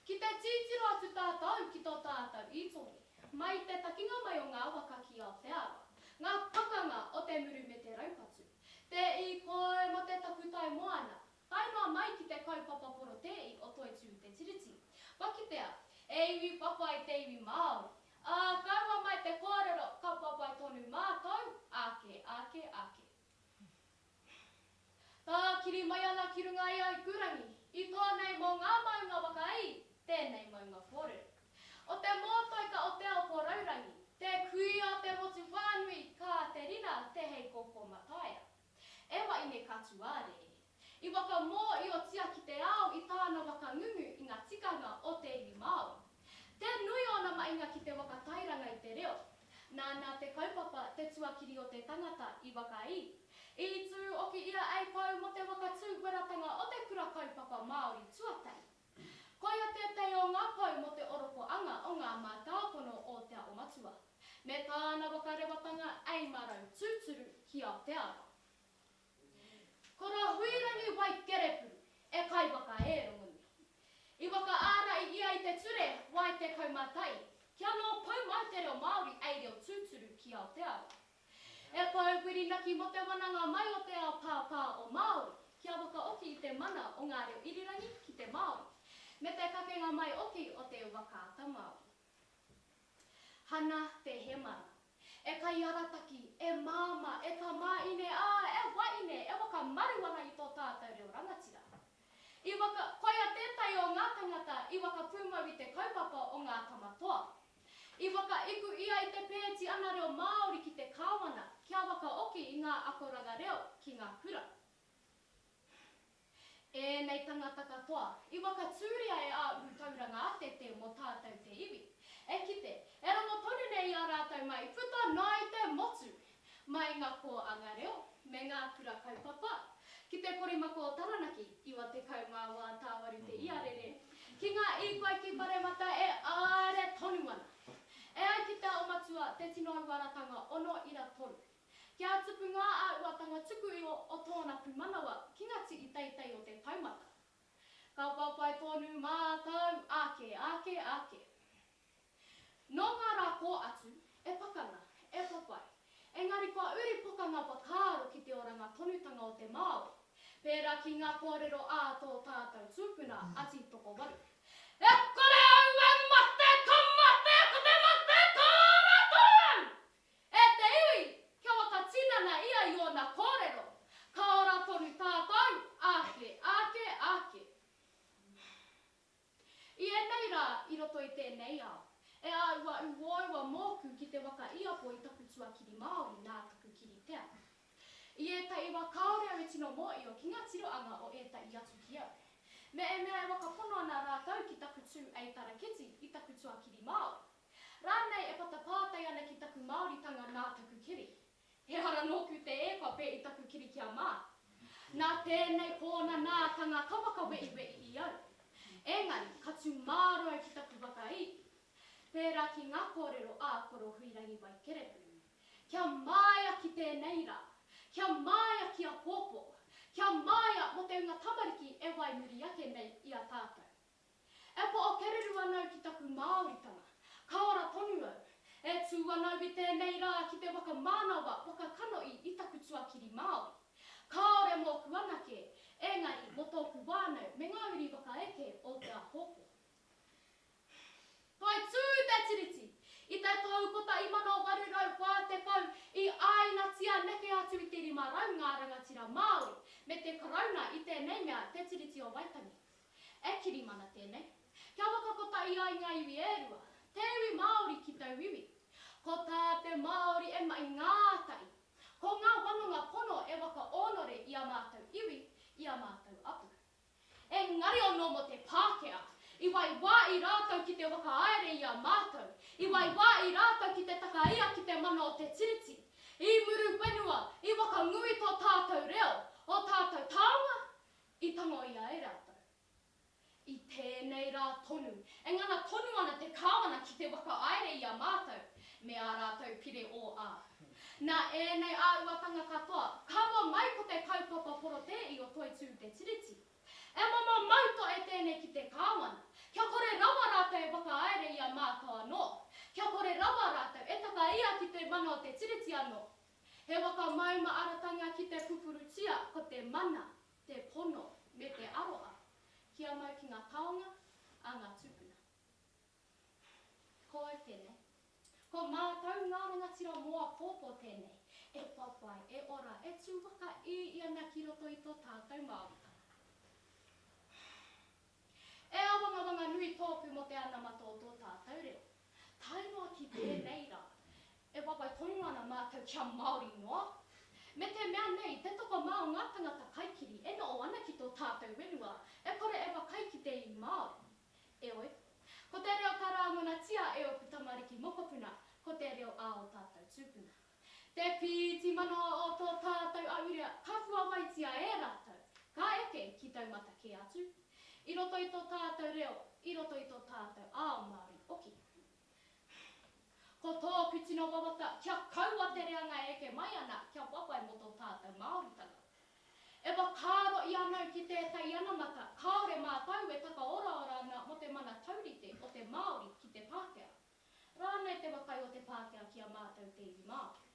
Ki te tītiro atu tātou ki tō tātou ītori, mai i te takinga mai o ngā waka ki Aotearoa, ngā pakanga o te muru me te raupatu, te īkoi mō te takutai moana, tae noa mai ki te kaupapa porotēi o Toitū Te Tiriti, kua kitea, e iwi whawhai te iwi Māori, ā, kaua mai te kōrero ka whawhai tonu mātou, āke, āke, āke. Tākiri mai ana ki runga i a Ikurangi, i tōnei mō ngā maunga waka i tēnei maunga kōrero. O te mōtoika o Te Aoporaurangi, te kuia o te motu whānui Kāterina Te Heikōkō Mataira. E waine ka tuārere. I waka mōiotia ki te ao i tāna waka ngungu i ngā tikanga o te iwi Māori. Te nui ōna mainga ki te waka tairanga i te reo. Nāna te kaupapa Te Tuakiri o te Tangata i waka i. I tū oki ia ei pou mō te waka tū weratanga o te Kura Kaupapa Māori tuatahi. Koia tētahi o ngā pou mō te oroko anga o ngā mātāpono o Te Aho Matua. Me tāna waka rewatanga ei marau tūturu ki Aotearoa. Korohuirangi Waikerepuru, e kai waka e rongonui. I waka āra i ia i te ture wai 11, kia nō pūmau te reo Māori ei reo tūturu ki Aotearoa. E pou whirinaki mō te wananga mai o te ao pāpā o Māori, kia whakaoki i te mana o ngā reo irirangi ki te Māori, me te kakenga mai oki o te wakaata Māori. Hana Te Hemara. E kaiarataki, e māmā, e tamāine, ā, e waine, e whakamaru ana i tō tātou reo rangatira. I waka, koia tētahi o ngā tangata i whakapūmau i te kaupapa o Ngā Tama Toa. I whakaiku ia i te pēti ana reo Māori ki te Kāwana kia whakaoki i ngā akoranga reo ki ngā kura. Ēnei tangata katoa, i whakatūria e ā Urutauranga ātete mō tātou te iwi. E kite, e rongo tonu nei i ā rātou mahi puta noa i te motu! Mai ngā kōanga reo, me ngā kura kaupapa, ki te korimako o Taranaki, 94 tāwaru te iarere, ki ngā īkoi ki Paremata e āere tonu ana. E ai ki Te Ao Matua, te tino auaratanga ono ira toru. Kia tupu ngā āhuatanga tuku iho o tōna pūmanawa ki ngā tihi teitei o te taumata. Ka whawhai tonu mātou, ake, ake, ake. Nō ngā rā kō atu, e pakanga, e whawhai, engari kua uri poka ngā whakaaro ki te oranga tonutanga o te Māori, pērā ki ngā kōrero ā tō tātou tūpuna a Tītokowaru. E kore au e mate, ka mate, ko te mate ka ora tonu! E te iwi, kia whakatinana ia i ōna kōrero, ka ora tonu tātou, āke, āke, āke. I ēnei rā, i roto i tēnei ao, e āua uōua mōku ki te waka iapo i taku tuakiri Māori nā taku kiritea. I ētahi wā kāore au e tino mōio ki ngā tiroanga o ētahi atu ki au. Me e mea e whakapono ana rātou ki taku tū ei taraketi i taku tuakiri Māori. Rānei e patapātai ana ki taku Māoritanga nā taku kiri. Ehara nōku te e kua pē i taku kiri kia mā. Nā tēnei kōnanātanga ka whakaweʻiweʻi i au. Engari, ka tū māro au ki taku waka i. Pērā ki ngā kōrero ā Koro Huirangi Waikerepu. Kia māia ki tēnei rā. Kia māia ki apōpō. Kia māia mō te hunga tamariki e wai muri ake nei i a tātou. E po'okereru ana au ki taku Māoritanga. Ka ora tonu au. E tū ana au i tēnei rā ki te waka mānawa, waka kanohi i taku tuakiri Māori. Kāore mōku anake, engari mō tōku whānau me ngā uri whakaeke o te āpōpō. Toitū te Tiriti! I te tau 1840 i āinatia neke atu i te 500 ngā rangatira Māori me te Karauna i tēnei mea te Tiriti o Waitangi. E kirimana tēnei. Kia whakakotahi ai ngā iwi e rua, te iwi Māori ki tauiwi. Ko tā te Māori e mahi ngātahi. Ko ngā wanonga pono e whakaonore i a mātou iwi, i a mātou apu. Engari anō mō te Pākehā, i whai wā i rātou ki te whakahaere i a mātou, i whai wā i rātou ki te takaia ki te mana o te Tiriti, i muru whenua, i whakanui tō tātou reo, ō tātou taonga, I tangoia e rātou. I tēnei rā tonu, e ngana tonu ana te Kāwana ki te whakahaere i a mātou me ā rātou pire ō-ā. Nā ēnei āhuatanga katoa, kaua mai ko te kaupapa porotēi o Toitū Te Tiriti. E momo mau toe tēnei ki te Kāwana, kia kore rā. mātou e whakahaere i a mātou anō, kia kore rawa rātou e takaia ki te mana o te Tiriti anō. He waka maumaaratanga ki te pupurutia ko te mana, te pono me te aroha kia mau ki ngā taonga a ngā tūpuna. Ko au tēnei. Ko mātou ngā rangatira mō āpōpō tēnei, e whawhai, e ora, e tū waka i ana ki roto i tō tātou Māoritanga. E āwangawanga nui tōku mō te anamata o tō tātou reo. Tae noa ki tēnei rā, e whawhai tonu ana mātou kia Māori noa. Me te mea nei, te tokomā o ngā tangata kaikiri e noho ana ki tō tātou whenua, e kore e whakaae ki te iwi Māori. Heoi, ko te reo ka rāngonatia e ōku tamariki mokopuna, ko te reo a ō tātou tūpuna. Te pīti manawa o tō tātou ahurea ka puawaitia e rātou, ka eke ki taumata kē atu, i roto i tō tātou reo, i roto i tō tātou ao Māori hoki. Ko tōku tino wawata kia kaua te reanga e eke mai ana kia wawai mō tō tātou Māoritanga. E whakaaro i anau ki tētahi anamata kāore mātau e takaoraora ana mō te mana taurite o te Māori ki te Pākehā. Rānei te wakai o te Pākehā ki a mātau te iwi Māori.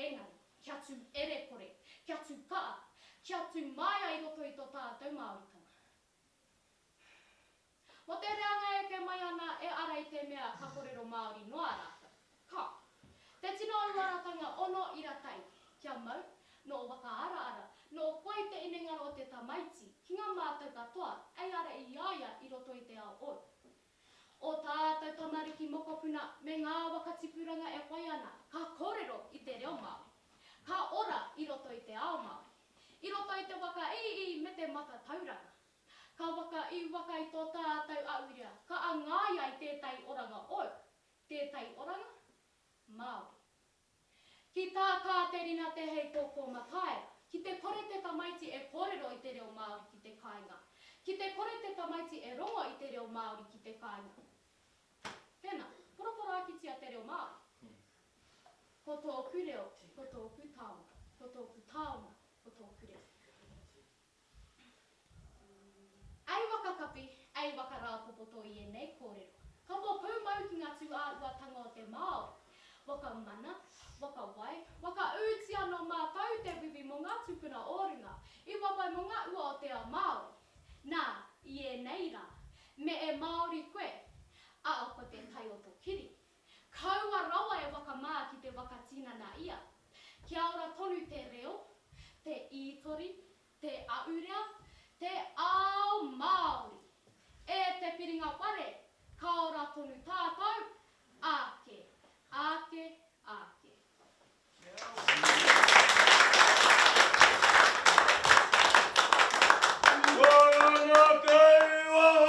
Engari, kia tū erekore, kia tū kaha, kia tū māia i roto i tō tātou Māoritanga. Mō te reanga e eke mai ana e ara i te mea ka korero Māori noa rātou. Ka. Te tino uaratanga ono ira tai, kia mau, nō whakaaraara, nō koe te inengaro o te tamaiti ki ngā mātau katoa ei ara i a ia i roto i te ao ou. Ō tātou tamariki mokopuna me ngā waka tipuranga e whai ana ka kōrero i te reo Māori. Ka ora i roto i te ao Māori. I roto i te waka ii me te matatauranga. Ka waka i waka i tō tātou ahurea, ka angaia i tētahi oranga ou, tētahi oranga Māori. Ki tā Kāterina Te Heikōkō Mataira, ki te kore te tamaiti e kōrero i te reo Māori ki te kāinga, ki te kore te tamaiti e rongo i te reo Māori ki te kāinga, tēnā, poroporoakitia te reo Māori. Ko tōku reo, ko tōku taonga, ko tōku taonga, ko tōku reo. Ei waka kapi, ei waka rāpopoto i ēnei kōrero. Ka pō pūmau ki ngā tūāhuatanga o te Māori. Waka mana, waka wai, waka ūtia nō mātou te wiwi mō ngā tūpuna o runga, i wawae mō ngā ua o te ao Māori. Nā, i ēnei rā, me e Māori koe, ā, ko te tai o tō kiri. Kaua rawa e whakamā ki te waka tinana ia. Kia ora tonu te reo, te ītori, te ahurea, te ao Māori. E te piringa ware, ka ora tonu tātou.